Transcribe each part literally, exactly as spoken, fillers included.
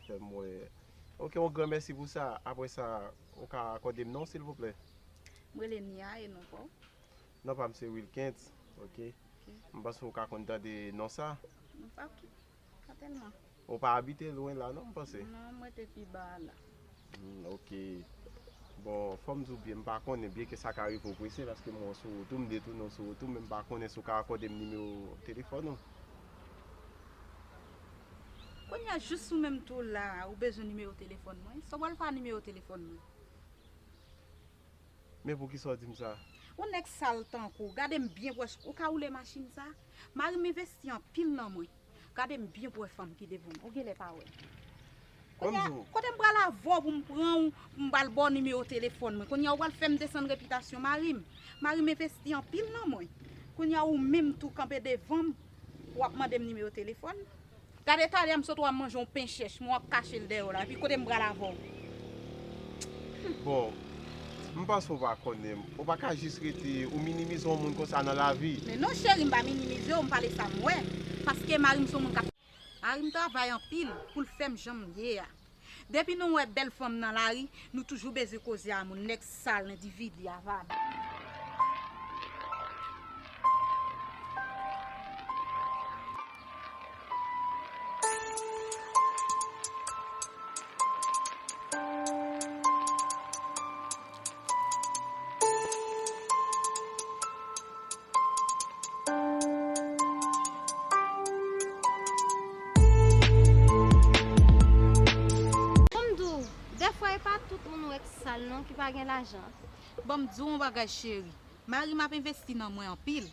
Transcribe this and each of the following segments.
Fè m wè. Ok, yon gran mèsi pou sa. Apre sa, ou ka akòde m non, silvouplè? M rele Nia e non pa w? Non pa m se Wilkens. Ok. Ok. M panse ou ka konn tande non sa. Non pa ki, pa tèlman. Ou pa abite lwen la non, m panse? Non, mwen te pi ba a la. Hmm, ok. Bon, fò m di w byen, m pa konnen, byen ke sa ka rive w prese, paske mwen sou wout ou, m detounen w sou wout ou, men m pa konnen si w ka akòde m nimewo telefòn ou. Kounye a, jis ou menm tou la, ou bezwen nimewo telefòn mwen? Sa w pral fè a nimewo telefòn mwen? Men poukisa w di m sa? Yon nèg sal tankou w, gade m byen pwòch, ou ka woule machin sa? Mari m envesti anpil nan mwen. Gade m byen pou w wè fanm ki devan m. Ou genlè pa wè. Kounye a, kote m pral avè w pou m pran w, pou m pral ba w nimewo telefòn mwen? Kounye a, ou pral fè m desann repitasyon mari m. Mari m envesti anpil nan mwen. Kounye a, ou menm tou kanpe devan m, w ap mande m nimewo telefòn? Gade talè a m sot wè w ap manje yon pen chèch, men w ap kache l dèyè w la, epi kote m pral avè w? Bon, m panse w pa konnen m. Ou pa ka jis rete, ou minimize yon moun konsa nan lavi. Men non, cheri, m pa minimize w, m pale sa m wè. Paske mari m se yon moun k ap, mari m travay anpil pou l fè m jan m ye a. Depi nou wè bèl fanm nan lari, nou toujou bezwen koze a moun, nèg sal, endividi, avara. Ban m di w, dèfwa e pa tout moun ou wè k sal non ki pa gen lajan. Ban m di w yon bagay cheri, mari m ap envesti nan mwen anpil.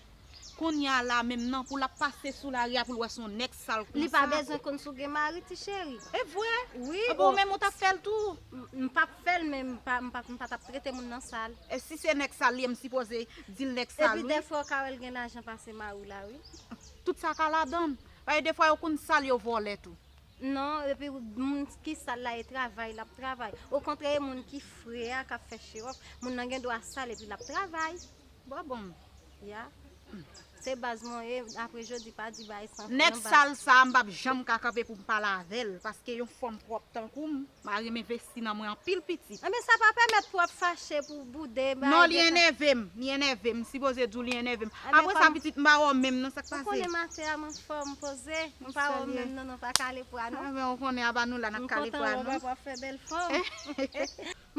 Kounye a la menm nan pou l ap pase sou lari a pou l wè se yon nèg sal konsa. Li pa bezwen konn si w gen mari ti cheri. E vre? Wi. Bon, ou menm ou t ap fè l tou? M, m p ap fè l, men m pa, m pa, m pa t ap trete moun nan sal. E si se nèg sal li ye, m sipoze di l nèg sal wi. Epi dèfwa w ka wè l gen lajan pase mari w la wi. Tout sa ka ladan l. Paske defwa yo konn sal yo vòlè tou. Non, epi moun ki sal la e travay l ap travay. Okontrè e moun ki fre a k ap fè chewòf, moun nan gen dwa sal epi l ap travay. Bon, bon. Ya. Se baz mwen ye, apre jodi pa di bagay san fè non baz. Nèg sal sa a, m p ap janm ka kanpe pou m pale avè l, paske yon fanm pwòp tankou m, mari m envesti nan mwen anpil pitit. Enben sa pa pèmèt pou w ap fache, pou w boude, bagay. Non, li enève m, li enève m, m sipoze di w li enève m. Apre sa, pitit m pa wè w menm non, sa k pase? Ou konnen maten a m anfòm, m poze, m pa wè w menm non, non, pa kale pwa non. Enben, ou konnen a pa nou la n ap kale pwa non. M kontan wè w, w ap fè bèl fòm.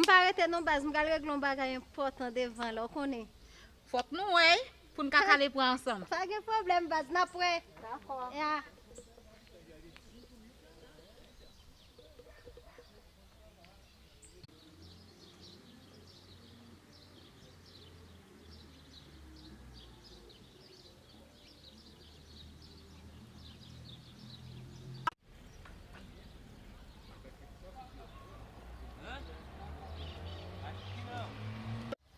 M pa rete non baz, m pral regle yon bagay enpòtan devan la, w konnen. Fòk nou wè, pou n ka kale pran ansanm. Pa gen pwoblèm, baz, n ap wè. Dakò. Ya.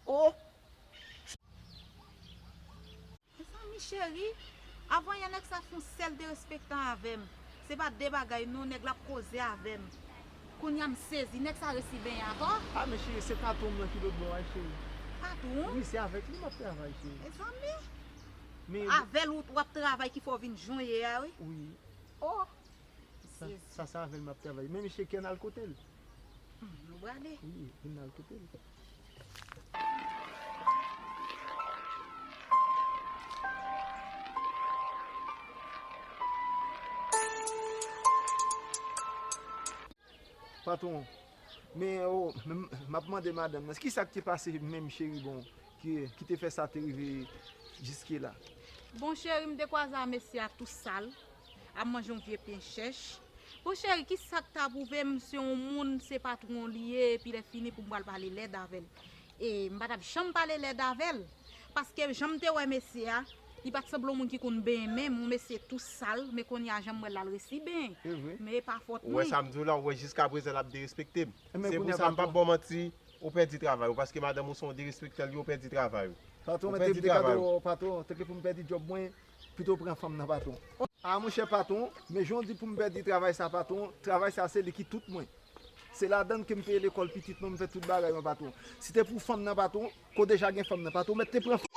Oh! Mezanmi cheri, avan yè nèg sa fè yon sèl derespektan avè m. Se pa de bagay non, nèg la ap koze avè m. Kounye a m sezi, nèg sa resi benyen atò. Ah, men cheri, se patwon m nan ki lòt bò a, cheri. Patwon? Wi, se avèk li m ap travay, cheri. Mezanmi. Men avè l ou, w ap travay ki fè w vin jan w ye a, wi. Wi. Oh! Sa, sa, sa avè l m ap travay. Men mesye, kè n al kote l. Hmm, nou prale. Wi, vin al kote l. Patwon, men, oh, men m ap mande madanm nan, kisa k te pase menm cheri, bon, ki, ki te fè sa te rive jiske la? Bon, cheri, m te kwaze a mesye a tou sal, ap manje yon vye pen chèch. Bon, cheri, kisa k ta pwouve m se yon moun, se patwon li ye, epi lè fini pou m pral pale lèd avè l? E m pa t ap janm pale lèd avè l, paske jan m te wè mesye a, li pa t sanble yon moun ki konn benyen menm, yon mesye tou sal, men kounye a jan m wè l la, l resi benyen. Se vre. Men e pa fòt mwen. Ou wè sa m di w la, ou wè jiskaprezan l ap derespekte m. Se pou sa m p ap ba w manti, ou pèdi travay ou, paske madanm ou se yon derespektan li ye, ou pèdi travay ou. Patwon, mwen te vle gade w, patwon, tanke pou m pèdi djòb mwen, pito pran fanm nan, patwon. A monchè patwon, men jan w di pou m pèdi travay sa patwon, travay sa se li ki tout mwen. Se ladann ke m peye lekòl pitit mwen, m fè tout bagay mwen patwon. Si te pou fanm nan patwon, ke w deja gen fanm nan patwon, mèt te pran fanm.